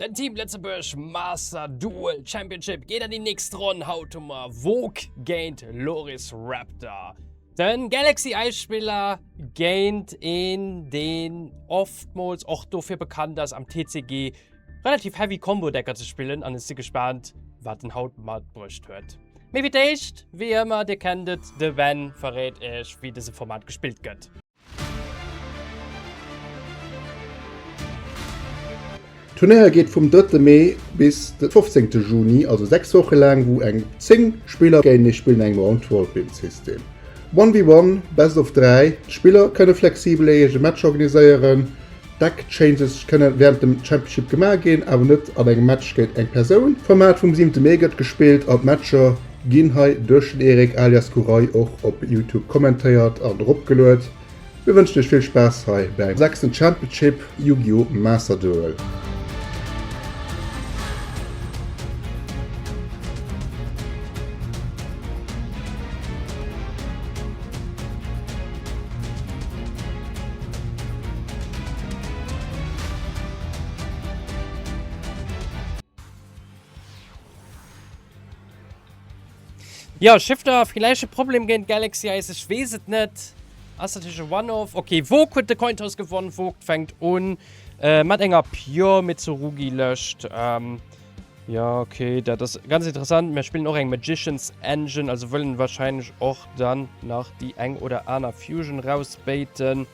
Den Team Lëtzebuerg Master Duel Championship geet an déi nächst Ronn. Haut hu mer Vogue géint Loris Raptor. Den Galaxy Eisspiller géint een, deen oftmools och dofir bekannt ass, am TCG relativ heavy Combo-Decker ze spillen an ech si gespaant, wat en haut matbruecht huet. Mee fir d'éischt, wéi ëmmer, dir kennt et, de Ben verréit iech, wéi dëse Format gespillt gëtt. D'Turnéier geet vum drëtte Mee bis de 15 Juni, also 6 Woche laang, wou eng 10 Spiller géintenee spillen an engem Round-Robin-System. One v One, Best of 3, d'Spiller kënne flexibel hir eege Matcher organiséieren. Deck Changes kënne wärend dem Championship gemaach ginn, awer net an engem Match géint eng Persoun. D'Format vum siwente Mee gëtt gespillt an d'Matcher ginn hei duerch den Eric alias Kurai och op Youtube kommentéiert an eropgeluet. Mir wënschen iech vill Spaass hei beim sechsten Championship Yu-Gi-Oh! Master Duel. Jo, Shifter, villäicht e Problem géint Galaxy Eyes, ech weess et net. Ass natierlech e One-Off. Ok, Vogue huet de Coin Toss gewonnen. Vogue fänkt un mat enger Pure Mitsurugi-Lëscht. Jo, ok, dat ass ganz interessant. Mir spillen och eng Magician's Engine, also wëllen wahrscheinlech och dann nach déi eng oder aner Fusion rausbaiten.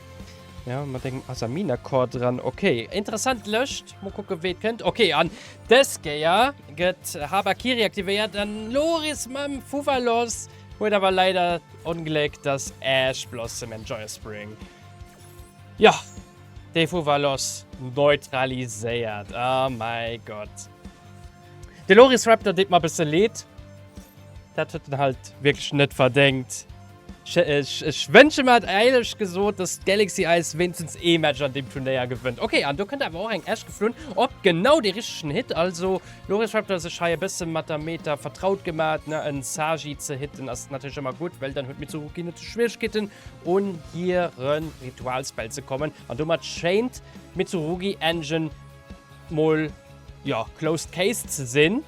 Ja, mat engem Azamina Core dran. Ok, interessant Lëscht. Mol kucke wéi et kënnt. Ok, an dës Kéier gëtt Habakiri aktivéiert an Loris mam Fuwalos huet awer leider d'Ongléck, dass Ash Blossom and Joyous Spring, jo, dee Fuwalos neutraliséiert. Oh mäi Gott. De Loris Raptor deet mer e bësse leed. Dat huet en halt wierklech net verdéngt. Ech wënsche mer et éierlech gesot, dass d'Galaxy Eyes wéinstens ee Match an deem Turnéier gewënnt. Ok, an do kënnt awer och eng Ash geflunn op genau dee richtegen Hit. Also Loris Raptor sech hei e bësse mat der Meta vertraut gemat, ne? En Sagi ze hitten ass natierlech ëmmer gutt, well dann huet Mitsurugi net sou Schwieregkeeten un hire Ritualspell ze kommen. An domat schéint d'Mitsurugi Engine mol, jo, closed case ze sinn.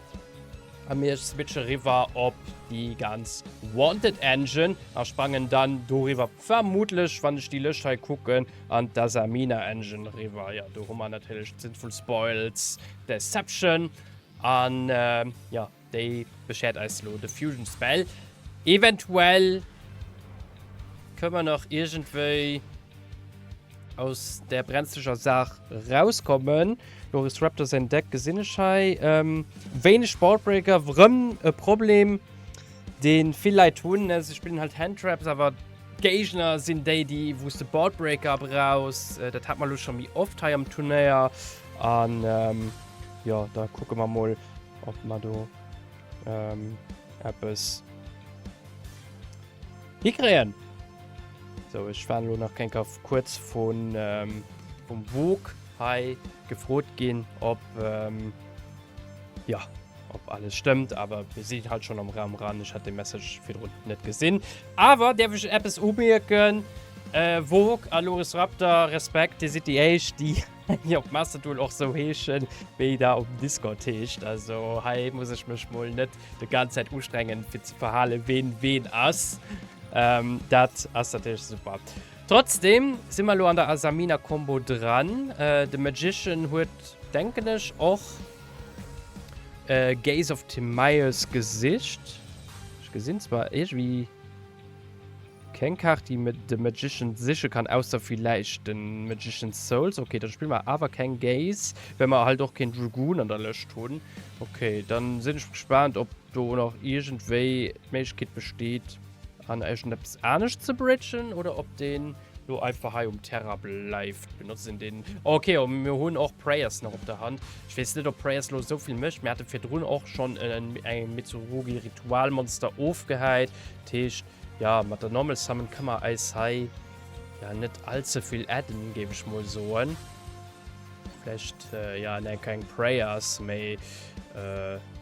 A mir switche riwwer op déi ganz Wanted Engine a sprangen dann doriwwer vermutlech, wann ech déi Lëscht hei kucken, an d'Azamina Engine riwwer. Jo, do hu mer natierlech d'Sinful Spoils Deception an jo, déi beschert eis elo de Fusion Spell. Eventuell kënne mer nach iergendwéi aus der brenzleger Saach rauskommen. Loris Raptor säin Deck gesinn ech hei. Ähm, wéineg Boardbreaker, rëm e Problem, dee vill Leit hunn. Ne? Se spillen halt Handtraps, awer d'Géigner sinn déi, déi wou s de Boardbreaker brauchs. Äh, dat hat mer lo scho méi oft hei am Turnéier. An ähm, jo, da kucke mer mol, ob mer do ähm, eppes hikréien. So, ech war lo nach keng kuerz vun ähm, vum Vogue hei gefrot ginn, ob ähm, ja, ob alles stëmmt, awer wir sinn halt schon am Raum ran. Ech hat de Message virdrun net gesinn. Awer däerf ech eppes umierken? Äh, Vogue a Loris Raptor, Respekt, Dir sidd déi éischt, déi déi op Mastertool och sou heeschen, wéi der op Discord heescht. Also hei muss ech mech mol net de ganz Zäit ustrengen, fir ze verhalen, ween ween ass. Ähm, dat ass natierlech super. Trotzdem si mer lo an der Azamina Combo dran. Äh, de Magician huet, denken ech, och äh, Gaze of Timaeus gesicht. Ech gesinn zwar iergendwéi Keng Kaart déi de Magician siche kann, ausser villäicht den Magician's Souls. Ok, dann spille mer awer keng Gaze, well mer halt och keen Dragoon an der Lëscht hunn. Ok, dann sinn ech gespaant ob do nach iergendwéi d'Méiglechkeet besteet an iergendeppes anescht ze bridgen oder ob deen lo einfach hei um Terra bleift. Benotzen den. Ok, oh, mir hunn och Prayers nach op der Hand. Ech weess net ob Prayers lo esou vill mécht. Mir hate virdrun och schonn en Mitsurugi Ritualmonster ofgehäit. Dat heescht, jo, mat der Normal Summon kënne mer eis hei ja net all ze vill adden, géif ech mol soen. Vläicht, jo, eng kleng Prayers, mee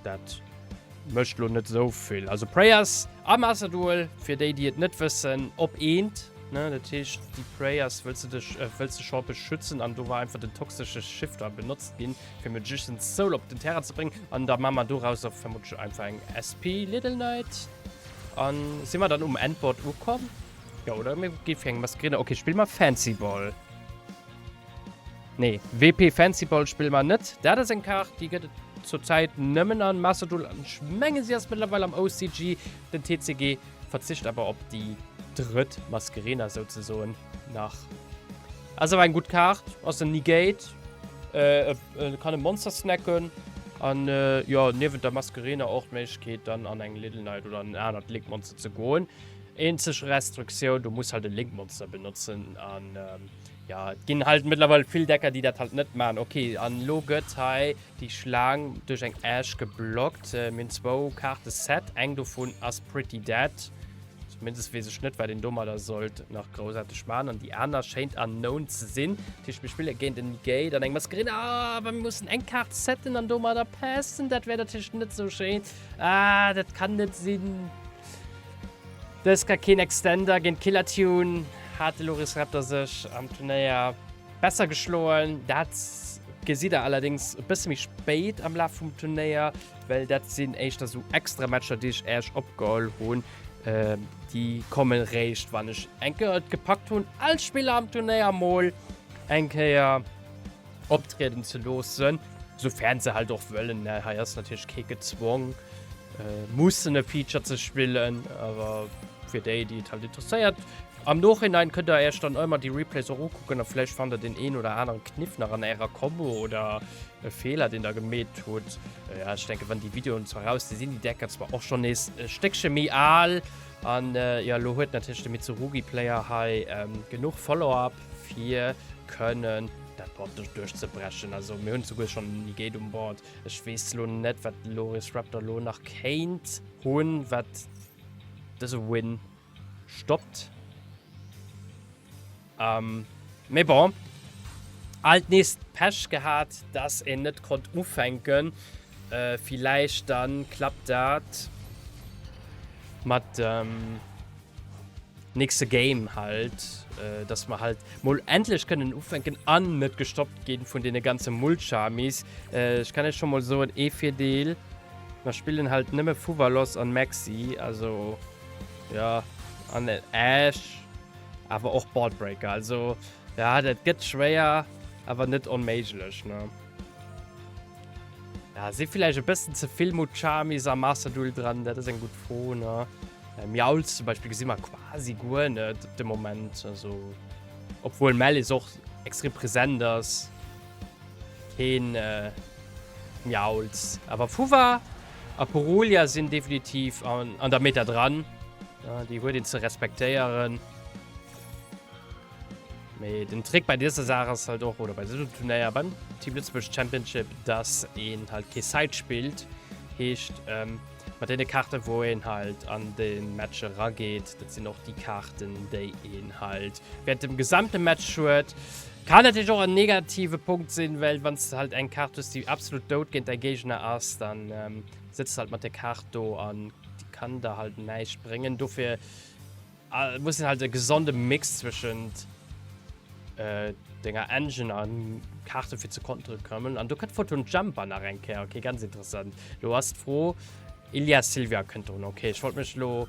dat mécht lo net esou vill. Also Prayers a Master Duel, fir déi, déi et net wëssen, op eent. Ne, dat heescht, déi Prayers wëlls de dech, äh, wëlls de scho beschützen an do war einfach den toxesche Shifter benotzt ginn, fir Magician's Soul op den Terrain ze bréngen. An da maache mer dorauser vermutlich einfach eng SP Little Knight. An si mer dann um Endboard ukomm? Ja, oder mir gi fir eng Maskerina. Okay, spill mer Fancy Ball. Nee, WP Fancy Ball spille mer net. Dat ass eng Kaart, déi gëtt et zur Zäit nëmmen an Master Duel. An ech menge si ass mëttlerweil am OCG. Den TCG verzicht awer op déi drëtt Maskerina souzesoen nach. Ass awer eng gutt Kaart, ass en Negate, äh, äh, kann e Monster snacken an äh, jo, niewent der Maskerina och d'Méiglechkeet dann an eng Little Knight oder en anert Link-Monster ze goen. Eenzeg Restriktioun, du muss halt e Link-Monster benotzen an ähm, ja, et ginn halt mëttlerweil vill Decker, déi dat halt net maachen. Okay, an elo gëtt hei déi Schlaang duerch eng Ash geblockt. Äh, mir hunn zwou Kaarte Set, eng dovun ass Pretty Dead. Zumindest weess ech net, wat een domadder sollt nach groussaarteg maachen. An déi aner schéint unknown ze sinn. Dat heescht, mir spille géint en Negate an eng Maskerine. Ah, awer mir mussen eng Kaart setten an domadder passen. Dat wär natierlech net sou schéin. Ah, dat kann net sinn. Dës ka keen Extender géint Killer Tune. Hat de Loris Raptor sech am Turnéier besser geschloen. Dat gesitt der allerdéngs e bësse méi spéit am Laf vum Turnéier, well dat sinn éischter sou extra Matcher, déi ech Äech opgeholl hunn. Déi komme réischt, wann ech eng Kéier et gepackt hunn, all Spiller am Turnéier mol eng Kéier optrieden ze loossen, soufern se halt och wëllen. Hei ass natierlech kee gezwong, mussen e Feature ze spillen, awer fir déi, déi et halt interesséiert. Am Nachhinein kënnt der Iech dann ëmmer déi Replays och ukucken a vläicht fannt der deen een oder aneren Kniff nach an ärer Combo oder e Feeler, deen der gemeet hutt. Ja, ech denke wann déi Videoen zwar raus si, sinn déi Decker zwar och schonn nees e Stéckche méi al. An jo, elo huet natierlech de Mitsurugi Player hei genuch Follow-up fir kënnen dat Board duerchzebrechen. Also mir hunn souguer schonn en Negate um Board. Ech weess elo net, wat de Loris Raptor elo nach kéint hunn, wat dëse Win stoppt. Ähm, mee bon. Alt nees Pech gehat, dass een net konnt ufänken. Äh, villäicht dann klappt dat mat dem nächste Game halt, äh, dass mer halt mol endlech kënnen ufänken an net gestoppt ginn vun deene ganze Mulchamis. Äh, ech kann iech scho mol soen, ee Virdeel, mer spillen halt nëmme Fuwalos an Maxi, also ja, an Ash. Awer och Boardbreaker, also ja, dat gëtt schwéier, awer net onméiglech, ne? Ja, si villäicht e bëssen ze vill Mulchamis am Master Duel dran, dat ass eng gutt Fro, ne? Äh, Miaulz zum Beispill gesi mer quasi guer net de Moment, also obwuel Maliss och extrem präsent ass. Keen äh, Miaulz. Awer Fuwa a Purulia sinn definitiv an, an der Meta dran. Ja, déi huet een ze respektéieren. Mee den Trick bei dieser Sache ass halt och, oder bei diesem Turnéier beim Team Lëtzebuerg Championship, dass een halt kee Side spillt. Heescht, ähm, mat deene Kaarten, wou een halt an de Match erageet, dat sinn och déi Kaarten, déi een halt während dem gesamte Match huet. Kann natierlech och en negative Punkt sinn, well wann s de halt eng Kaart hues, déi absolut dout géint däi Géigner ass, dann ähm, sëtzt halt mat der Kaart do an déi kann der halt näischt bréngen. Dofir äh, muss een halt e gesonde Mix zwëschent äh, denger Engine an Kaarte fir ze kontere kommen. An do kënnt Photon Jumper nach eng Kéier. Okay, ganz interessant. Lo ass d'Fro, Ilias Silvia kënnt drun. Okay, ech wollt mech lo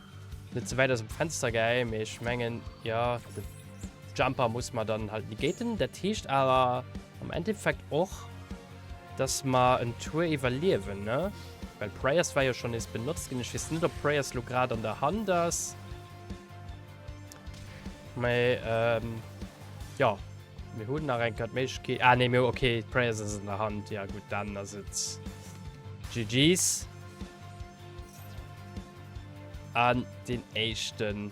net ze wäit aus dem Fenster geheien, mee ech mengen, ja, de Jumper muss mer dann halt negaten. Dat heescht awer am Endeffekt och, dass mer en Tour iwwerliewen, ne? Well Prayers war jo schon nees benotzt ginn. Ech weess net, ob Prayers lo grad an der Hand ass. Mee, ähm, ja. Mir hunn nach eng Kéier d'Méiglechkeet. Ah, nee, mir, okay, Prayers ass an der Hand. Ja, gutt, dann ass et GG's. An den éischten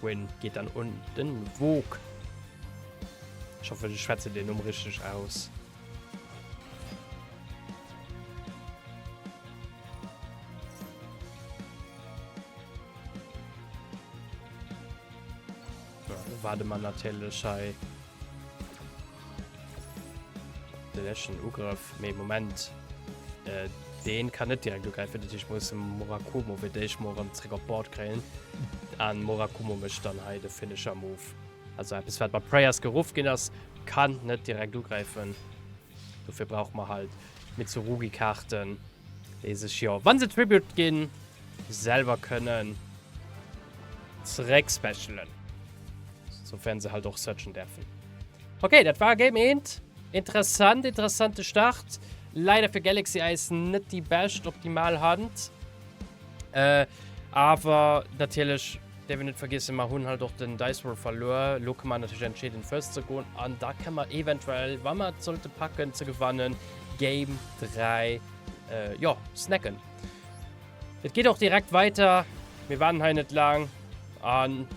Win geet dann un den Vogue. Ich hoffe, ich schwätze den Numm richtig aus. Warte mal natürlich hei. Den ersten Ugriff. Nee, Moment. Äh, Deen kann net direkt ugräifen, dat heescht mir musse Murakumo fir d'éischt mol erëm zréck op d'Board kréien. An Murakumo mécht dann hei de Finisher Move. Also eppes wat mat Prayers geruff ginn ass, kann net direkt ugräifen. Dofir brauche mer halt Mitsurugi-Kaarten, déi sech jo, wann se Tribute ginn, selwer kënnen zeréck specialen. Sofern se halt och searchen däerfen. Okay, dat war Game 1. Interessant, interessante Start. Leider fir Galaxy Eyes net déi bescht optimal Hand. Äh, awer natierlech däerf een net vergiessen, mer hunn halt och den Dice Roll verluer. Lo kënne mer natierlech entscheeden, First ze goen an da kënne mer eventuell, wa mer et sollte packen ze gewannen, Game 3, äh, jo, snacken. Et geet och direkt weiter. Mir waarden hei net laang an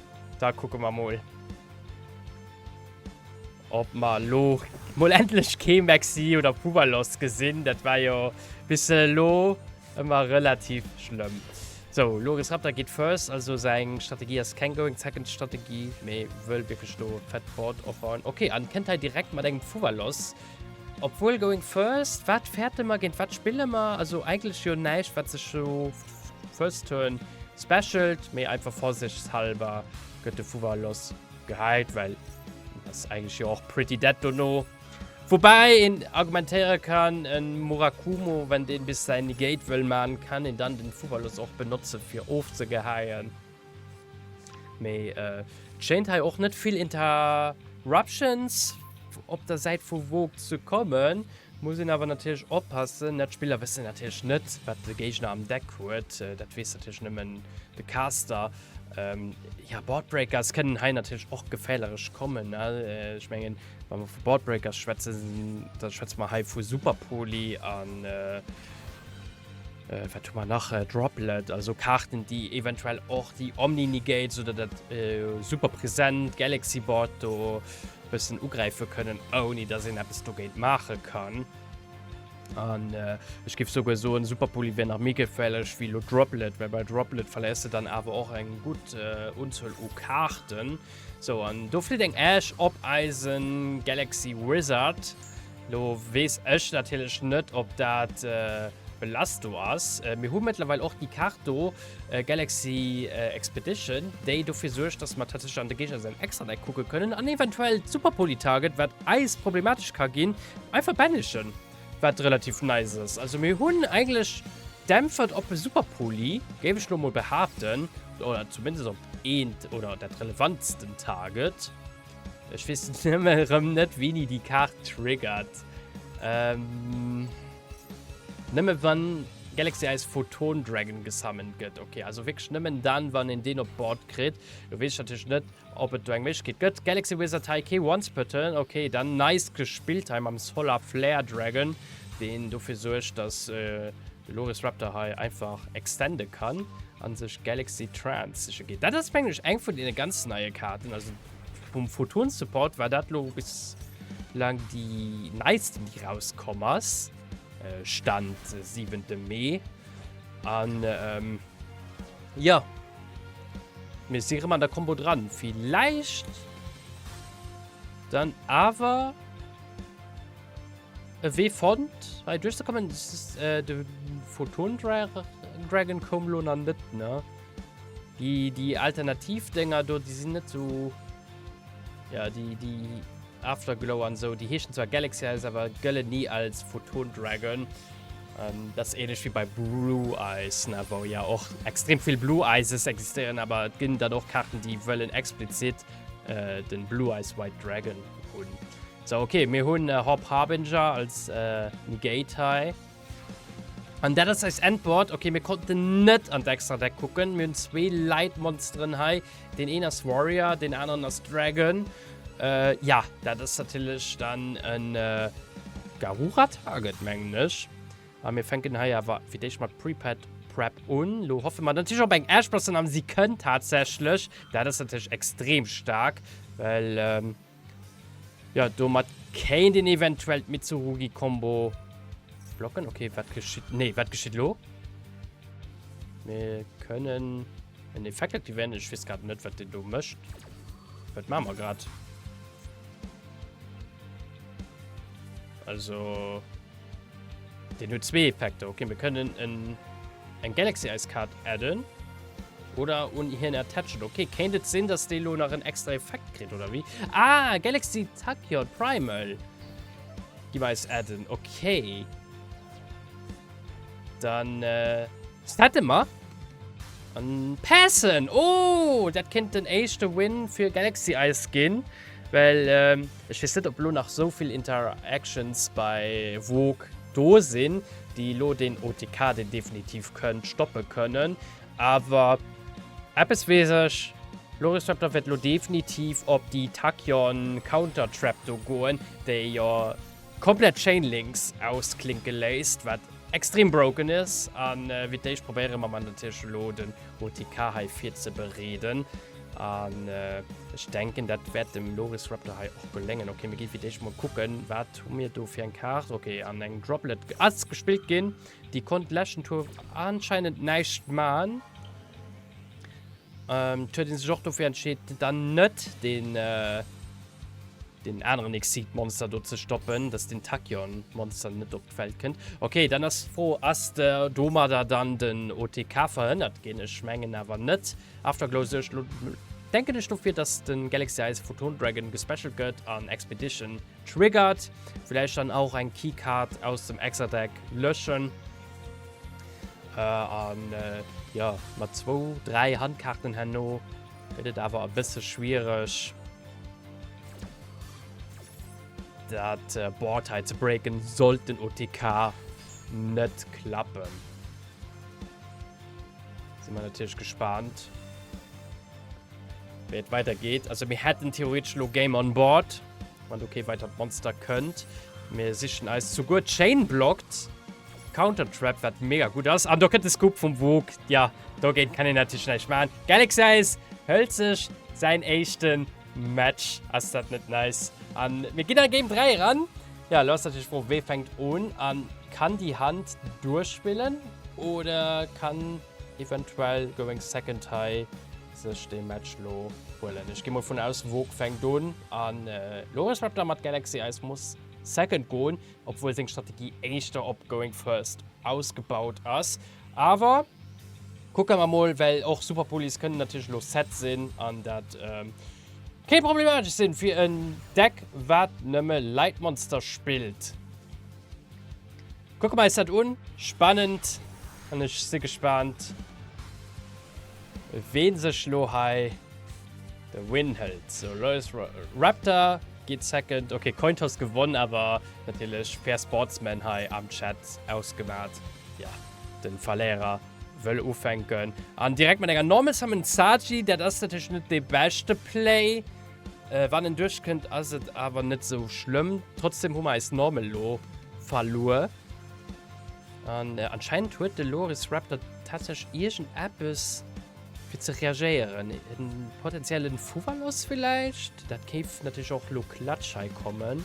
da kucke mer mol, ob mer elo mol endlech kee Maxi oder Fuwalos gesinn. Dat war jo bis elo ëmmer relativ schlëmm. Sou, Loris Raptor geet first, also seng Strategie ass keng Going Second Strategie, mee wëll wierklech do fett Board opbauen. Okay, an kënnt hei direkt mat engem Fuwalos. Obwuel Going First, wat fäerte mer, géint wat spille mer? Also eigentlech jo näischt, wat sech sou First Turn specialt, mee einfach vorsichtshalber gëtt de Fuwalos gehäit, well ass eigentlech jo och pretty dead dono. Woubäi een argumentéiere kann, en Murakumo, wenn deen bis säin Negate wëll man, kann een dann den Fuwalos och benotze fir ofzegehäien. Mee et schéint hei och net vill Interruptions op der Säit vu Vogt ze kommen. Muss een awer natierlech oppassen. Net d'Spiller wëssen natierlech net, wat de Géigner am Deck huet. Dat weess natierlech nëmmen de Caster. Jo, Boardbreakers kënnen hei natierlech och geféierlech kommen. Ech mengen, wa mer vu Boardbreakers schwätzen, da schwätze mer hei vu Super Poly an. Wat hu mer nach? Droplet, also Kaarten, déi eventuell och déi Omni-Negates oder dat super present Galaxy Board do bëssen ugräife kënnen, ouni dass een eppes dogéint maache kann. An ech géif souguer soen, Super Poly wär nach méi geféierlech wéi elo Droplet, well bei Droplet verléiers de dann awer och eng gutt Unzuel u Kaarten. Sou, an do flitt eng Ash op eisen Galaxy Wizard. Lo weess ech natierlech net, ob dat Belasto ass. Mir hu mëttlerweil och déi Kaart do, Galaxy Expedition, déi dofir suergt, dass mer tatsächlech an de Géigner säin Extra-Deck kucke kënnen an eventuell d'Super Poly Target, wat eis problematesch ka ginn, einfach banishen, wat relativ nice ass. Also mir hunn eigentlech d'Äntwert op e Super Poly, géif ech lo mol behaapten, oder zumindest op eent oder dat relevantsten Target. Ech weess nëmme erëm net, wéini déi Kaart triggert. Ähm, nëmme wann Galaxy Eyes Photon Dragon gesummont gëtt. Okay, also wierklech nëmmen dann, wann een deen op d'Board kritt. Do weess ech natierlech net, ob et do eng Méiglechkeet gëtt. Galaxy Wizard hei kee Once per Turn. Okay, dann nice gespillt hei mam Solar Flare Dragon, deen dofir suergt, dass äh, de Loris Raptor hei einfach extende kann an sech Galaxy Trance siche geet. Dat ass mengen ech eng vun deene ganz neie Kaarten. Also vum Photon Support war dat lo bislang déi neisten déi rauskomm ass. Äh, Stand 7. Mee. An ähm, ja mir si rëm an der Combo dran. Villäicht dann awer E Wee fonnt hei duerchzekommen. Das ist, äh, de Photon Dragon koum lo nach net, ne? Déi, déi Alternativdénger do, déi sinn net sou. Ja, déi, déi Afterglow an sou, déi heeschen zwar Galaxy Eyes, awer gëllen ni als Photon Dragon. Ähm, das ist ähnlich wie bei Blue Eyes, ne, wou ja och extrem vill Blue Eyeses existéieren, awer et ginn dann och Kaarten, déi wëllen explizit äh, den Blue Eyes White Dragon hunn. So, okay, mir hunn äh, Hop Harbinger als äh, Negate hei. An dat ass eis Endboard. Okay, mir konnten net an d'Extra Deck kucken. Mir hunn zwee Light-Monsteren hei. Den een ass Warrior, den aneren ass Dragon. Äh, ja, dat ass natierlech dann en äh, Garura-Target, mengen ech. A mir fänken hei awer fir d'éischt mat Prepared Prep un. Lo hoffe mer natierlech op eng Ash Blossom an si kënnt tatsächlech. Dat ass natierlech extrem staark, well ähm, ja, domat kéint een eventuell d'Mitsurugi-Kombo blocken. Okay, wat geschitt? Nee, wat geschitt lo? Mir kënnen en Effekt aktivieren. Ech weess grad net, wat deen do mécht. Wat maache mer grad? Also. Deen huet zwee Effekter. Okay, mir kënnen en, eng Galaxy Eyes Kaart adden. Oder un hien attachen. Okay, kéint et sinn, dass dee lo nach en extra Effekt kritt, oder wéi? Ah, Galaxy Tachyon Primal. Gi mer eis adden. Okay. Dann äh, sette mer. An passen. Oh, dat kéint den éischte Win fir Galaxy Eyes ginn. Well ähm, ech weess net, ob lo nach sou vill Interactions bei Vogue do sinn, déi lo den OTK, deen definitiv kënnt, stoppe kënnen. Awer eppes weess ech, Loris Raptor wäert lo definitiv op déi Tachyon Counter Trap do goen, déi jo komplett Chainlinks ausklinke léisst, wat extrem broken is. An wéi d'éischt probéiere mer mar natierlech elo den OTK hei virzebereeden. An ech denken, dat wäert dem Loris Raptor hei och geléngen. Okay, mir gi fir d'éischt mol kucken, wat hu mir do fir eng Kaart. Okay, an eng Droplet ass gespillt ginn. Déi konnt leschten Tour anscheinend näischt man. Ähm, huet een sech och dofir entscheet, dann net den, äh, den aneren Exceed-Monster do ze stoppen, dass den Tachyon-Monster net op d'Feld kënnt. Okay, dann ass d'Fro, ass de domadder dann den OTK verhënnert ginn? Ech mengen awer net. Afterglow suergt lo, denken ech, dofir, dass den Galaxy Eyes Photon Dragon gespecialt gëtt an Expedition triggert. Villäicht dann auch eng Keycard aus dem Extra-Deck löschen. Äh, an äh, ja, mat zwou, dräi Handkaarten herno gëtt et awer e bësse schwiereg, dat äh, Board hei ze breaken, sollt den OTK net klappen. Si mer natierlech gespaant, wéi et weidergeet. Also mir hätten theoretisch lo Game on Board. Wann do kee weitert Monster kënnt. Mir sichen eis souguer Chain blockt. Counter Trap, wat mega gutt ass. An do kënnt de Scoop vum Vogue. Ja, dogéint kann een natierlech näischt maachen. Galaxy Eyes hëlt sech säin éischte Match. Ass dat net nice? An mir ginn a Game 3 eran. Ja, lo ass natierlech d'Fro, wee fänkt un an kann déi Hand duerchspillen oder kann eventuell Going Second hei sech dee Match lo huelen. Ech gi mol vun aus, Vogue fänkt un an Loris Raptor mat Galaxy Eyes muss Second goen, obwuel seng Strategie éischter op Going First ausgebaut ass. Awer kucke mer mol, well och Super Polys kënnen natierlech elo set sinn an dat kéint problematesch sinn fir en Deck wat nëmme Light Monster spillt. Kucke mer eis dat un, spannend an ech si gespaant ween sech lo hei de Win hëlt. So Lois Raptor geet second, ok Coin Toss gewonn, awer natierlech fair Sportsman hei am Chat ausgemat. Ja den Verléierer wëll ufänken an direkt mat enger Normal Summon Saji, dat ass natierlech net dee beschte Play. Wann en duerchkënnt ass et awer net sou schlëmm. Trotzdem hu mer eis Normal lo verluer. An anscheinend huet de Loris Raptor tatsächlech iergend eppes fir ze reagéieren. En potenziellen Fuwalos villäicht? Dat kéif natierlech och lo klatsch hei kommen.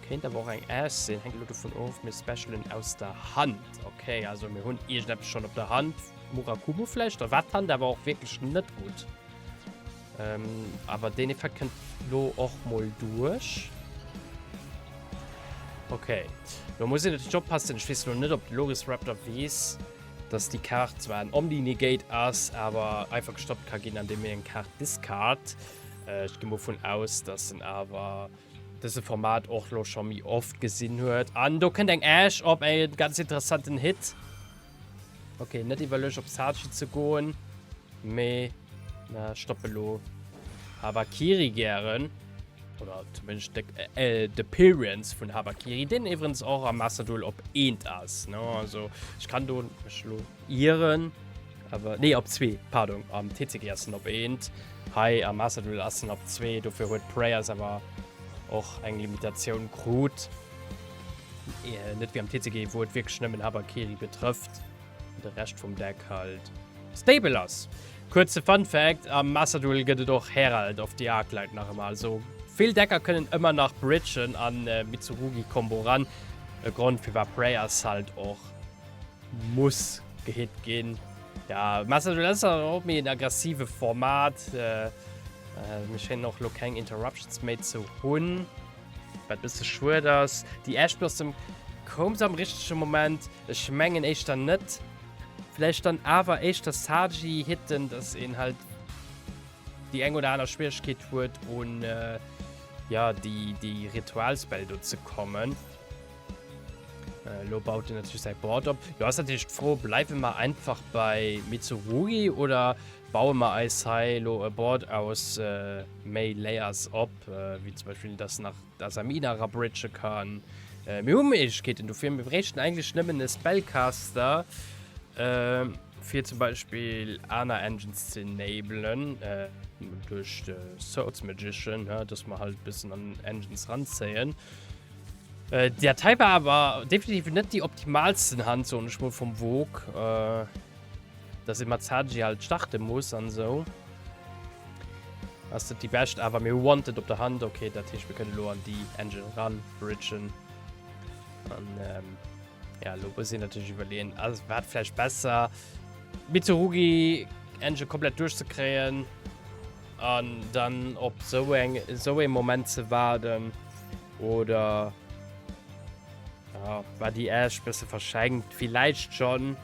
Kéint awer och eng Ash sinn, hänkt elo dovun of. Mir specialen aus der Hand. Okay, also mir hunn iergendeppes schonn op der Hand. Murakumo vläicht? Da war d'Hand awer och wierklech net gutt. Ähm, awer deen Effekt kënnt lo och mol duerch. Okay. Lo muss een natierlech oppassen. Ech weess lo net, ob de Loris Raptor weess, dass déi Kaart zwar en Omni-Negate ass, awer einfach gestoppt ka ginn, andeem een eng Kaart discard. Äh, ech gi mol vun aus, dass en awer dëse Format och lo scho méi oft gesinn huet. An do kënnt eng Ash op, e ganz interessanten Hit. Okay, net iwwerluecht op Sachi ze goen, mee na stoppe lo Habakiri gären. Oder zumindest de, äh, de Appearance vun Habakiri, den iwwerens och am Master Duel op eent ass. No? Also ech kann do mech lo ieren. Awer nee op zwee, pardon, am TCG ass en op eent. Hei am Master Duel ass en op zwee, dofir huet Prayers awer och eng Limitatioun krut. Net wéi am TCG, wou et wierklech nëmmen Habakiri betrëfft, de Rescht vum Deck halt stable ass. Kuerze Fun Fact, am Master Duel gëtt et och Herald of the Arclight nach ëmmer, also vill Decker kënnen ëmmer nach bridgen an Mitsurugi Combo ran. E Grond firwat Prayers halt och muss gehit ginn. Ja, Master Duel ass och méi en aggressive Format. Mir schéinen och lo keng Interruptions méi ze hunn. Wat bësse schued ass. Déi Ash Blossom. Koum se am richtege Moment? Ech mengen éischter net. Vläicht dann awer éischter Sagi hitten, dass een halt déi eng oder aner Schwieregkeet huet un ja déi déi Ritualspell do ze kommen. Elo baut en natierlech säi Board op. Do ass natierlech d'Fro, bleiwe mer einfach bei Mitsurugi oder baue mer eis hei elo e Board aus méi Layers op, wéi zum Beispill dass nach d'Azamina erabridge kann. Mir hu Méiglechkeeten dofir. Mir bréichten eigentlech nëmmen e Spellcaster, fir zum Beispill aner Engines ze enablen, duerch de Swords Magician, dass mer halt e bëssen an Engines ranzéien. Déi Datei war awer definitiv net déi optimalsten Hand, soen ech mol, vum Vogue. Dass ee mat Sagi halt starte muss an esou. Ass dat déi bescht, awer mir hu Wanted op der Hand. Okay, dat heescht, mir kënnen elo an déi Engine ran bridgen. An ähm, ja, elo muss een natierlech iwwerleeën, ass wat vläicht besser, Mitsurugi Engine komplett duerchzekréien an dann op sou eng sou ee Moment ze waarden oder ja, war déi Ash bësse verschenkt, villäicht schonn.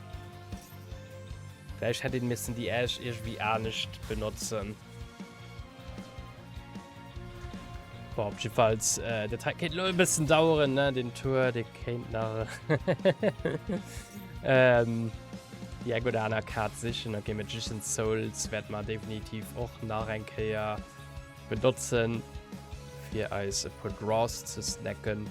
Vläicht hätt een missen déi Ash iergendwéi anescht benotzen. Bon, op jiddefalls, äh, dat hei kéint lo e bëssen daueren, ne, den Tour, dee kéint nach ähm, déi eng oder aner Kaart sichen. Okay, Magician's Souls wäert mer definitiv och nach eng Kéier benotzen, fir eis e puer Draws ze snacken.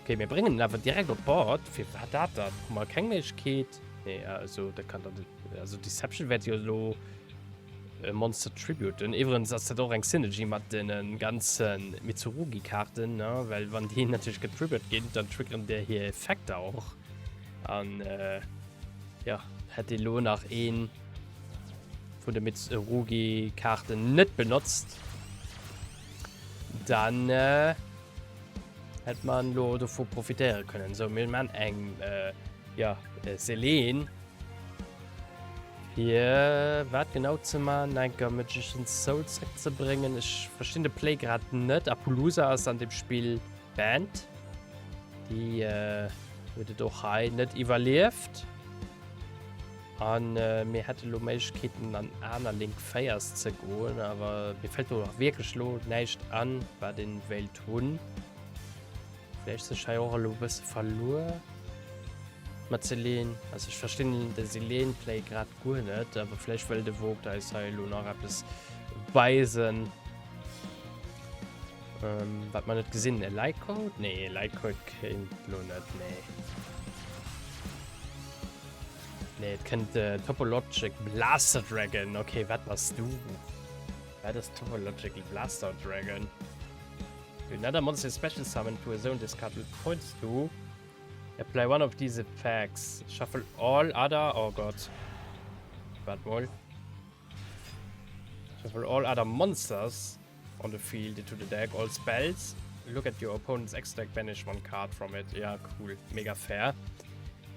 Okay, mir bréngen en awer direkt op d'Board. Fir wat dat dann? Hu mer keng Méiglechkeet? Nee, also dat kann dann, also Deception wäert jo elo e Monster tributen. Iwwerens ass dat och eng Synergy mat den ganze Mitsurugi-Kaarten, ne? Well wann déi natierlech getriggert ginn, dann triggeren där hir Effekter och. An äh, ja, hätt ee lo nach een vun de Mitsurugi-Kaarten net benotzt, dann äh, hätt man lo dovu profitéiere kënnen. Sou, mir man eng äh, ja, äh, Selene. Fir wat genau ze man? Enker Magician's Soul zréckzebréngen? Ech verstinn de Play grad net. Apollousa ass an dem Spill banned. Déi äh, huet et och hei net iwwerlieft. An äh, mir hätte lo Méiglechkeeten an aner Link 4s ze goen, awer mir fällt do och wierklech lo näischt an, wat een wéilt hunn. Vläicht sech hei och elo e bësse verluer mat Selene. Also ech verstinn de Selene-Play grad guer net, awer vläicht wëll de Vogt eis hei elo nach eppes weisen, ähm, wat mer net gesinn. E Lycode? Nee, e Lycode kéint lo net, nee. Nee, et kënnt äh, Topologic Blaster Dragon. Okay, wat bass du? Wat ass Topologic Blaster Dragon? Another monster special summon to a zone this card points to. Apply one of these effects. Shuffle all other. Oh Gott. Warte mal. Shuffle all other monsters on the field into the deck. All spells. Look at your opponent's extra deck, banish one card from it. Ja, cool. Mega fair.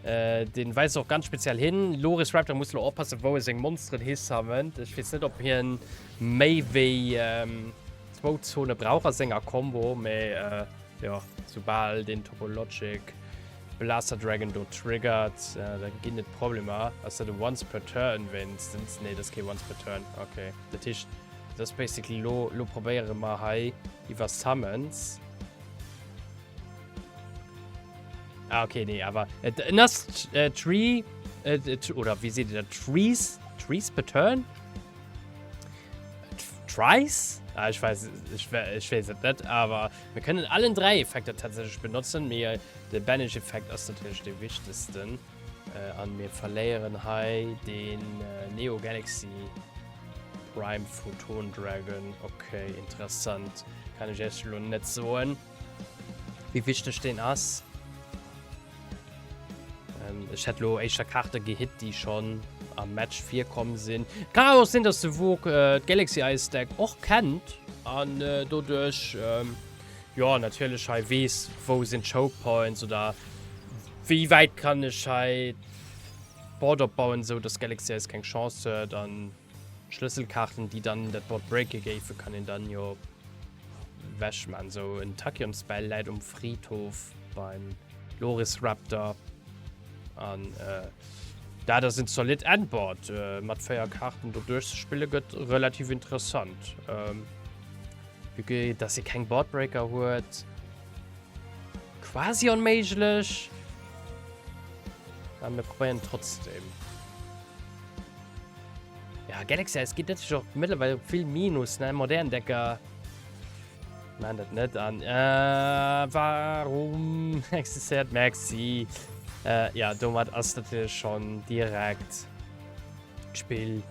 Äh, den weist och ganz speziell hin. Loris Raptor muss lo oppassen, wou e seng Monsteren hisammelt. Ech weess net, ob hien méi wéi ähm, zwou Zone brauch a senger Combo, mee äh, jo, soubal den Topologic Blaster Dragon do triggert, äh, da ginn et Problemer. Ass dat e Once per Turn wéinstens? Nee, dat ass kee Once per Turn. Okay. Dat heescht, dat ass basically lo, lo probéiere mer hei iwwer Summons. Ah, okay, nee, awer et en ass äh, Tree äh, oder wéi seet Dir dat? Trees? Trees per Turn? Trice? Ah, ich weiß, ich, ich weiß es net, aber wir können allen drei Effekte tatsächlich benutzen. Mir, der Banish-Effekt ist natürlich der wichtigsten. Äh, an wir verlieren hei den äh, Neo Galaxy Prime Photon Dragon. Okay, interessant. Kann ich erst lo net soen, wie wichtig den ass. Ähm, ech hätt lo éischter Kaarte gehitt, déi schonn am Match virkomm sinn. Kann awer och sinn, dass de Vogue äh, d'Galaxy Eyes Deck och kennt an äh, doduerch ähm, jo natierlech hei weess, wou sinn d'Choke Points oder wéi wäit kann ech hei d'Board opbauen, sou dass Galaxy Eyes keng Chance huet an Schlësselkaarten, déi dann dat Board breake géifen, kann een dann jo wechman. Sou en Tachyon Spell läit um Friedhof beim. Loris Raptor. An äh, dat ass en zolidd Endboard. Äh, mat 4 Karten do duerchzespille gëtt relativ interessant. Ähm, Vue dass e keng Boardbreaker huet. Quasi onméiglech. Aber mir probieren trotzdem. Ja, Galaxy Eyes geht natürlich auch mittlerweile viel Minus, ne? Modern Decker. Nein, das nicht an. Äh, warum existiert Maxi? Äh, ja, domat ass natürlich schon direkt Spiel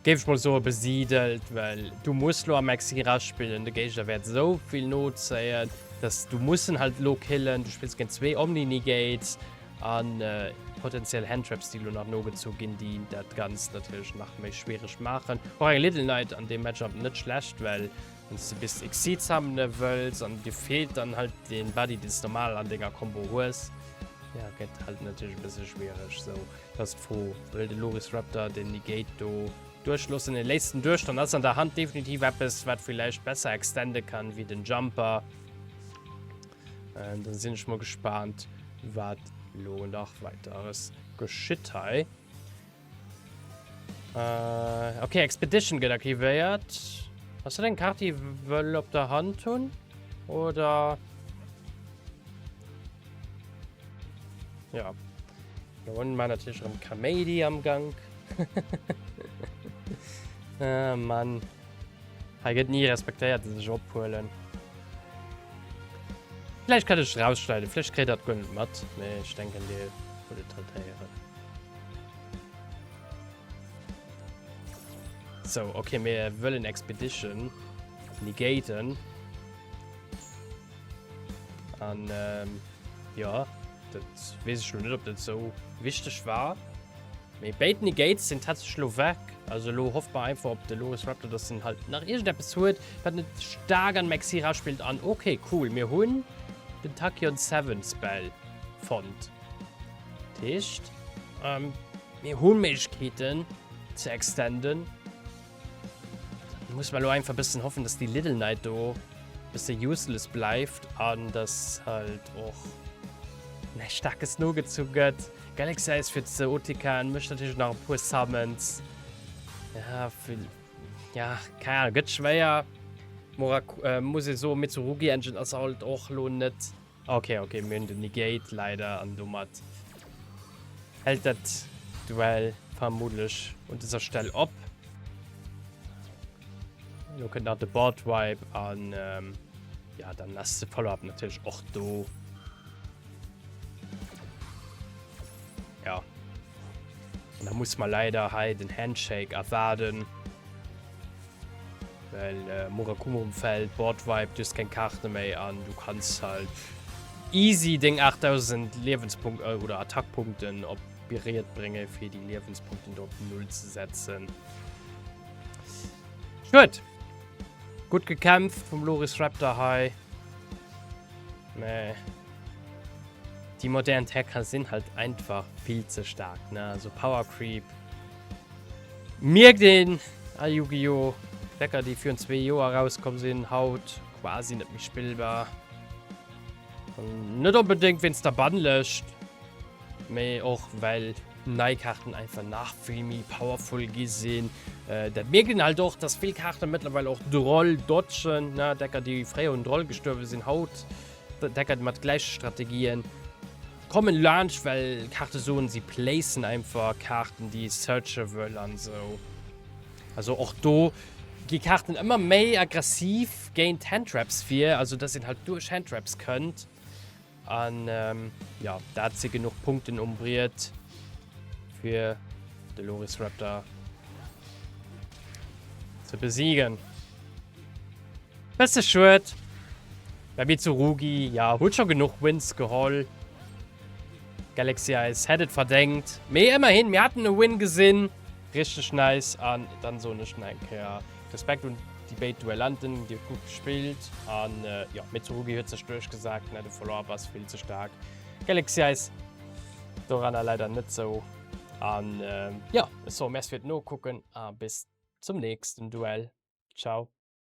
géif ech mol soe besiedelt, well du muss lo am Maxi raspillen, de Géigner wäert esou vill nozéien, dass du muss en halt lo killen. Du spills géint zwee Omni-Negates an äh, potenziell Handtraps, déi lo nach nogezu ginn, déi dat Ganzt natierlech nach méi schwiereg maachen. Och eng Little Knight an deem Matchup net schlecht, well wann du bis Exceed summone wëlls an dir feelt dann halt den Buddy, deen s normal an denger Combo hues, ja, gëtt halt natierlech e bësse schwiereg sou. Dat ass d'Fro, wëll de Loris Raptor den Negate do duerchloossen? E léisst en duerch, dann ass an der Hand definitiv eppes, wat villäicht besser extende kann wéi den Jumper. Äh, dann sinn ech mol gespaant, wat lo nach weiteres geschitt hei. Äh, okay, Expedition gëtt aktivéiert. Ass dat eng Kaart, déi wëll op der Hand hunn? Oder... Ja. Da hunn mer natierlech erëm Kaméidi am Gank. ah, Mann. Hei gëtt ni respektéiert, dass ech ophuelen. Vielleicht kann ich rausschneiden, vielleicht kriegt dat guer net mat. Nee, ich denken, dir hutt et halt héieren. So, okay, mir wëllen Expedition negaten. An ähm, ja, dat weess ech lo net, ob dat sou wichteg war. Mee béid Negates sinn tatsächlech lo weg. Also lo hofft mer einfach op de Loris Raptor, dass en halt nach iergendeppes huet, wat net staark an Maxira spillt. An okay, cool, mir hunn den Tachyon 7 Spell fonnt. Dat heescht, ähm, mir hu Méiglechkeeten ze extenden. Muss man lo einfach bëssen hoffen, dass déi Little Knight do bësse useless bleift an dass halt och näischt Staarkes nogezu gëtt. Galaxy Eyes fir ze OTKen mécht natierlech nach e puer Summons. Ja, vill, ja, keine Ahnung, gëtt schwéier. Morak, äh, muss ee soen, Mitsurugi Engine ass halt och lo net Ok, ok, mir hunn den Negate leider an domat hält dat Duell vermutlich un dëser Stell op. Lo kënnt nach de Board Wipe an ähm, ja, dann ass de Follow-up natierlech och do. Ja. An da muss man leider hei den Handshake erwaarden. Well äh, Murakumo um Feld, Board Wipe, du hast keng Karte méi an du kannst halt easy deng 8000 Liewenspunkte äh, oder Attackpunkten op Beriet brénge fir déi Liewenspunkten do op Null ze setzen. Schued. Gutt gekämpft vum Loris Raptor hei. Mee déi modern Techer sinn halt einfach vill ze staark, ne? Also Power Creep mierkt een a Yu-Gi-Oh! Decker déi virun zwee Joer erauskomm sinn, haut quasi net méi spillbar. An net onbedéngt wéinst der Bannlëscht, mee och well nei Kaarten einfach nach vill méi powerful gi sinn. Äh, dat mierkt een halt och, dass vill Kaarten mëttlerweil och Droll dodgen, ne? Decker déi fréier un Droll gestuerwe sinn, haut Decker mat gläiche Strategien kommen laanscht, well Kaarte soen, si placen einfach Kaarten, déi ee searche wëll an esou. Also och do gi Kaarten ëmmer méi aggressiv géint Handtraps vir, also dass een halt duerch Handtraps kënnt. An ähm, ja, dat si genuch Punkten um Briet fir de Loris Raptor ze besiegen. Bësse schued. Bei Mitsurugi, ja, huet scho genuch Wins geholl. Galaxy Eyes hätt et verdéngt. Mee ëmmerhin, mir haten e Win gesinn. Richteg nice. An dann soen ech nach eng Kéier Respekt un déi béid Duellanten. Dir hutt gutt gespillt. An jo, Mitsurugi huet sech duerchgesat. Ne, de Follow-up ass vill ze staark. Galaxy Eyes doranner leider net sou. An jo, ech soe Merci fir d'Nokucken a bis zum nächsten Duell. Ciao.